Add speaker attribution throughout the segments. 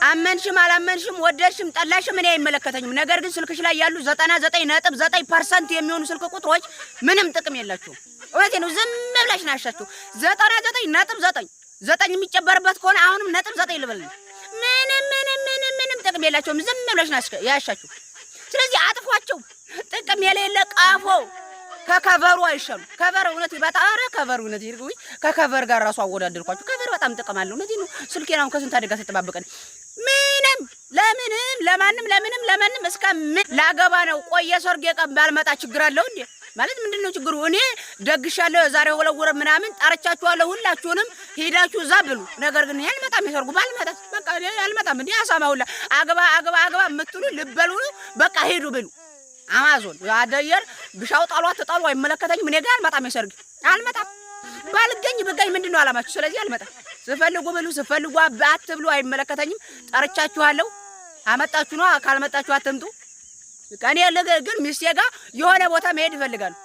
Speaker 1: አመንሽም አላመንሽም ወደድሽም ጠላሽም እኔ አይመለከተኝም። ነገር ግን ስልክሽ ላይ ያሉ 99.9% የሚሆኑ ስልክ ቁጥሮች ምንም ጥቅም የላቸውም። እውነቴን ነው። ዝም ብለሽ ናሻችሁ። 99.9፣ ዘጠኝ የሚጨበርበት ከሆነ አሁንም ነጥብ ዘጠኝ ልበል። ምንም ምንም ምንም ምንም ጥቅም የላቸውም። ዝም ብለሽ ያሻችሁ። ስለዚህ አጥፏቸው። ጥቅም የሌለ ቀፎ ከ cover ኡ አይሻሉ። Cover እውነት በጣም፣ ኧረ cover እውነት ይርጉኝ። ከ cover ጋር ራሱ አወዳደርኳቸው። Cover በጣም ጥቅም አለው። እውነቴን ነው። ስልኬን አሁን ከስንት አደጋ ተጠባበቀን። ምንም ለምንም ለማንም ለምንም ለማንም እስከ ምን ላገባ ነው። ቆየ ሰርግ ቀን ባልመጣ ችግር አለው እንዴ? ማለት ምንድን ነው ችግሩ? እኔ ደግሻለሁ። የዛሬ 2 ወር ምናምን ጠርቻችኋለሁ። ሁላችሁንም ሄዳችሁ እዛ ብሉ። ነገር ግን እኔ አልመጣም። የሰርጉ ባልመጣ በቃ እኔ አልመጣም። እንዴ አሳማ ሁላ አግባ አግባ አግባ የምትሉ ልበሉ ነው። በቃ ሄዱ ብሉ። አማዞን አደየር ብሻው ጣሏ ተጣሉ አይመለከተኝም። እኔ ጋር አልመጣም። የሰርግ አልመጣም። ባልገኝ ብገኝ ምንድን ነው አላማችሁ? ስለዚህ አልመጣም። ስፈልጉ ብሉ፣ ስፈልጉ አትብሉ፣ አይመለከተኝም። ጠርቻችኋለሁ። አመጣችሁ ነው፣ ካልመጣችሁ አትምጡ። እኔ ግን ሚስቴ ጋር የሆነ ቦታ መሄድ እፈልጋለሁ።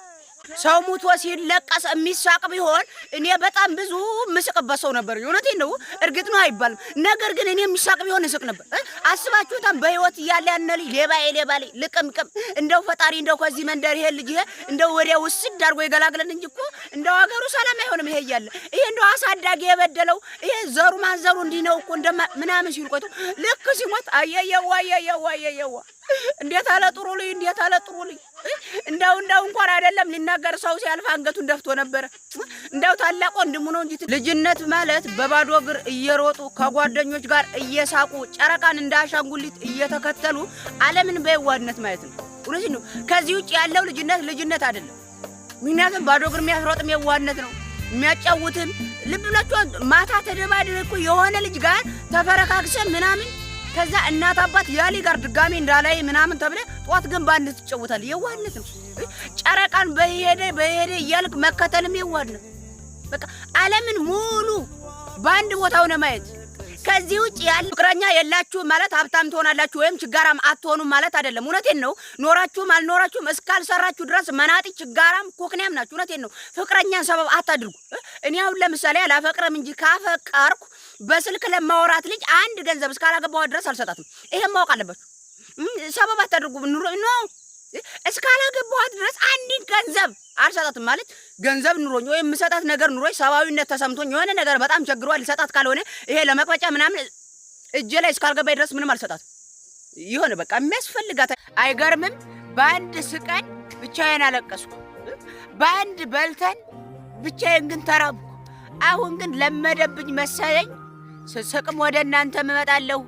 Speaker 1: ሰው ሙቶ ሲለቀስ የሚሳቅ ቢሆን እኔ በጣም ብዙ ምስቅበት ሰው ነበር። እውነቴን ነው። እርግጥ ነው አይባልም። ነገር ግን እኔ የሚሳቅ ቢሆን እስቅ ነበር። አስባችሁታም? በህይወት እያለ ያነ ልጅ ሌባ የሌባ ልጅ ልቅምቅም፣ እንደው ፈጣሪ እንደው ከዚህ መንደር ይሄ ልጅ ይሄ እንደው ወዲያ ውስድ አድርጎ የገላግለን እንጂ እኮ እንደው ሀገሩ ሰላም አይሆንም። ይሄ እያለ ይሄ እንደው አሳዳጊ የበደለው ይሄ ዘሩ ማንዘሩ እንዲህ ነው እኮ እንደማ ምናምን ሲሉ ቆይቶ ልክ ሲሞት አየየዋ አየየዋ አየየዋ፣ እንዴት አለ ጥሩ ልጅ፣ እንዴት አለ ጥሩ ልጅ፣ እንደው እንደው እንኳን አይደለም ሊናገር ሰው ሲያልፍ አንገቱን ደፍቶ ነበረ። እንደው ታላቅ ወንድሙ ነው እንጂ። ልጅነት ማለት በባዶ እግር እየሮጡ፣ ከጓደኞች ጋር እየሳቁ፣ ጨረቃን እንደ አሻንጉሊት እየተከተሉ ዓለምን በየዋህነት ማየት ነው። እውነት ነው። ከዚህ ውጭ ያለው ልጅነት ልጅነት አይደለም። ምክንያቱም ባዶ እግር የሚያስሮጥም የዋህነት ነው። የሚያጫውትም ልብ ብላችሁ ማታ ተደባድበህ እኮ የሆነ ልጅ ጋር ተፈረካክሰ ምናምን ከዛ እናት አባት ያሊ ጋር ድጋሜ እንዳላይ ምናምን ተብለ ጠዋት ግን በአንድ ትጫወታለህ። የዋህነት ነው። ጨረቃን በሄደ በሄደ እያልክ መከተልም የዋህነት። በቃ ዓለምን ሙሉ በአንድ ቦታ ሆነ ማየት። ከዚህ ውጭ ያለ ፍቅረኛ የላችሁም ማለት ሀብታም ትሆናላችሁ ወይም ችጋራም አትሆኑም ማለት አይደለም። እውነቴን ነው። ኖራችሁም አልኖራችሁም እስካልሰራችሁ ድረስ መናጢ፣ ችጋራም፣ ኮክኒያም ናችሁ። እውነቴን ነው። ፍቅረኛን ሰበብ አታድርጉ። እኔ አሁን ለምሳሌ አላፈቅርም እንጂ ካፈቀርኩ በስልክ ለማወራት ልጅ አንድ ገንዘብ እስካላገባኋት ድረስ አልሰጣትም። ይሄን ማወቅ አለባችሁ። ሰበብ አታድርጉ። ኑሮ no እስካላገባኋት ድረስ አንድ ገንዘብ አልሰጣትም። ማለት ገንዘብ ኑሮኝ ወይም የምሰጣት ነገር ኑሮኝ ሰብአዊነት ተሰምቶኝ የሆነ ነገር በጣም ቸግሯል ልሰጣት ካልሆነ ይሄ ለመቅበጫ ምናምን እጄ ላይ እስካልገባኝ ድረስ ምንም አልሰጣትም። የሆነ በቃ የሚያስፈልጋት። አይገርምም? በአንድ ስቀን ብቻዬን አለቀስኩ። በአንድ በልተን ብቻዬን ግን ተራብኩ። አሁን ግን ለመደብኝ መሰለኝ። ስስቅም ወደ እናንተ እመጣለሁ።